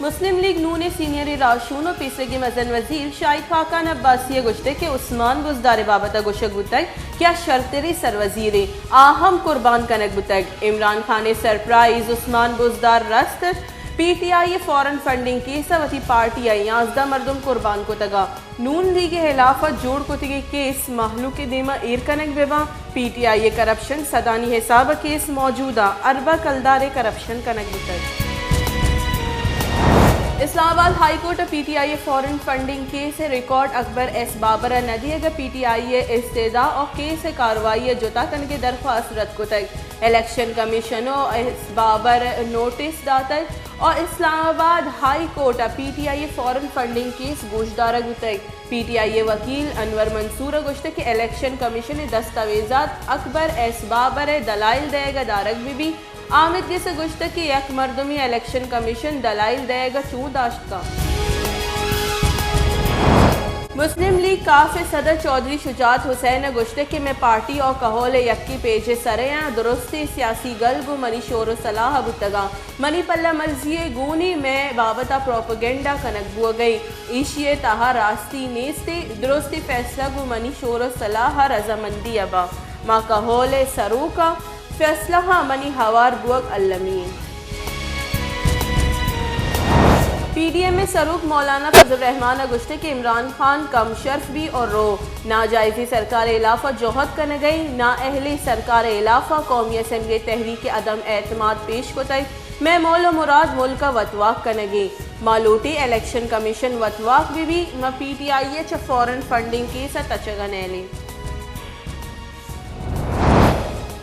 مسلم لیگ نون ءِ سینئریں راہشون ءُ پیسریگیں مزن وزیر شاہد خاقان عباسی ءَ گوشتگ کہ عثمان بزدار ءِ بابت ءَ گوشگ بوتگ کہ آ شرتریں سروزیرے، آ ہم قربان کنگ بوتگ۔ عمران خان ءِ سرپرائز عثمان بزدار رست، پی ٹی آئی ءِ فارن فنڈنگ کیس ءَ وتی پارٹی ءِ یازدہ مردم قربان کتگ ءُ نون لیگ ءِ ہلاف ءَ جوڑ کتگیں کیس مہلوک ءِ دیما ایر کنگ بہ باں۔ پی ٹی آئی ءِ کرپشن سدانی حساب ءَ کیس موجود ءُ ارباں کلدار ءِ کرپشن کنگ بوتگ۔ اسلام آباد ہائی کورٹ ءَ پی ٹی آئی ءِ فارن فنڈنگ کیس ءِ ریکارڈ اکبر ایس بابر ءَ نہ دیگ ءَ پی ٹی آئی ءِ استدعا ءُ کیس ءِ کاروائی ءِ جتا کنگ ءِ درخواست رد کتگ۔ الیکشن کمیشن ءَ ایس بابر ءَ نوٹس داتگ ءُ اسلام آباد ہائی کورٹ ءَ پی ٹی آئی ءِ فارن فنڈنگ کیس گوشدارگ بوتگ۔ پی ٹی آئی ءِ وکیل انور منصور ءَ گوشتگ کہ الیکشن کمیشن ءِ دستاویزات اکبر ایس بابر ءِ دلائل دئیگ ءَ دارگ بہ بیت۔ آمید گس ءَ گوشتگ کہ یک مردمے الیکشن کمیشن دلائل دئیگ ءَ چوں داشت کنت؟ مسلم لیگ کاف ءِ صدر چوہدری شجاعت حسین ءَ گوشتگ کہ مئے پارٹی ءُ کہول ءِ یکیں پیج ءِ سر ءَ آں، درستیں سیاسی گل گوں منی شور ءُ صلاح ءَ بوتگ آں۔ منی پلہ مرزی ءِ گون ایں، مئے بابت ءَ پروپیگنڈا کنگ بوگ ءَ ایں، ایشی ءِ تہا راستی نیست ایں، درستیں فیصلہ گوں منی شور ءُ صلاح ءَ رضامندی ءَ باں۔ ما کہول ءِ سروک آں، فیصلہاں منی ہوار بوگ المی ایں۔ پی ڈی ایم ءِ سروک مولانا فضل الرحمان ءَ گوشتگ کہ عمران خان کم شرف بی ءُ رو ناجائزیں سرکار ءِ ہلاف ءَ جہد کنگ ءَ ایں، نااہلیں سرکار ءِ ہلاف ءَ قومی اسمبلی ءَ تحریک عدم اعتماد پیش کتگ۔ مئے مول ءُ مراد ملک ءَ وتواک کنگ ایں۔ ما لوٹیں الیکشن کمیشن وتواک بہ بی، ما پی ٹی آئی ءَ چہ فارن فنڈنگ کیس ءَ تچگ ءَ نیلیں۔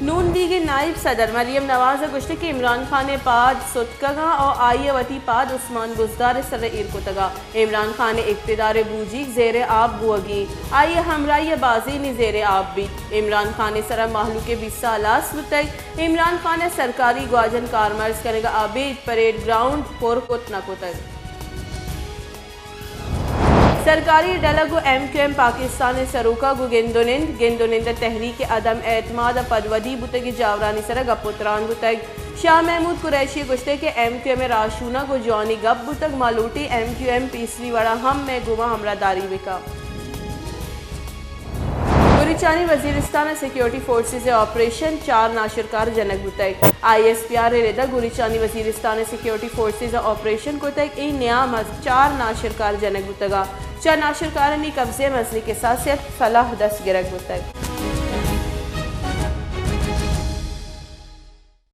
نون لیگ ءِ نائب صدر مریم نواز ءَ گوشتگ کہ عمران خان ءِ پاد ستکگ آں ءُ آئی ءَ وتی پاد عثمان بزدار ءِ سر ءَ ایر کتگ ءُ عمران خان ءِ اقتدار ءِ بوجیگ زیر آب بوگی، آئی ءِ ہمراہی ءَ بازینے زیر آب بیت۔ عمران خان ءِ سرا مہلوک ءِ بیست سال آس بوتگ۔ عمران خان ءَ سرکاری گواجن کارمرز کنگ ءَ ابید پریڈ گراؤنڈ پر کت نہ کتگ۔ سرکاری ڈلگ ءُ ایم کیو ایم پاکستان ءِ سروک ءَ گوں گند ءُ نند، گند ءُ نند ءَ تحریک عدم اعتماد ءَ پد ودی بوتگیں جاورانی سرا گپ ءُ تران بوتگ۔ شاہ محمود قریشی ءَ گوشتگ کہ ایم کیو ایم ءِ راہشون ءَ گوں جوانیں گپ بوتگ، ما لوٹیں ایم کیو ایم پیسری وڑا ہم مئے گوما ہمراہداری بکن۔ گوریچانی وزیرستان ءَ سیکورٹی فورسز ءِ آپریشن، چار ناشرکار جنگ بوتگ۔ آئی ایس پی آر ءِ ردا گوریچانی وزیرستان ءَ سیکورٹی فورسز ءَ آپریشن کتگ، اے نیام ءَ چار ناشرکار جنگ بوتگ ءُ چہ ناشرکارانی قبضہ ءَ مزنیں کساسے ءَ سلاہ دست گرگ بوتگ۔